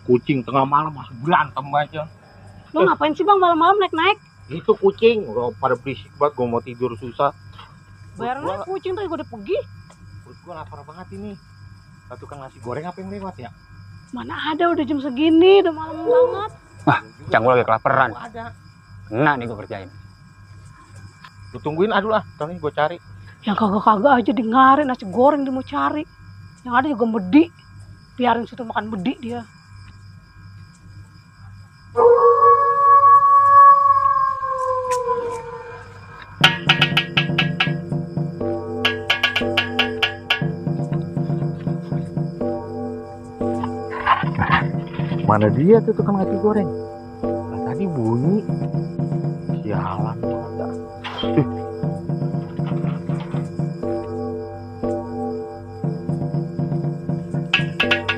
Kucing tengah malam masih berantem aja. Lo ngapain sih bang malam-malam naik-naik? Itu kucing, udah pada berisik banget, gue mau tidur susah. Bayarannya kucing tuh udah pergi. Perut gue lapar banget ini. Lah tukang nasi goreng apa yang lewat ya? Mana ada udah jam segini, udah malam banget. Wah, cang gue lagi kelaparan. Oh, ada. Kena nih gue kerjain. Lu tungguin aduh lah, ntar nih gue cari. Yang kagak-kagak aja di ngarin nasi goreng dia mau cari. Yang ada juga medi. Biarin situ makan medi dia. Mana dia tuh tukang nasi goreng? Nah, tadi bunyi. Sialan.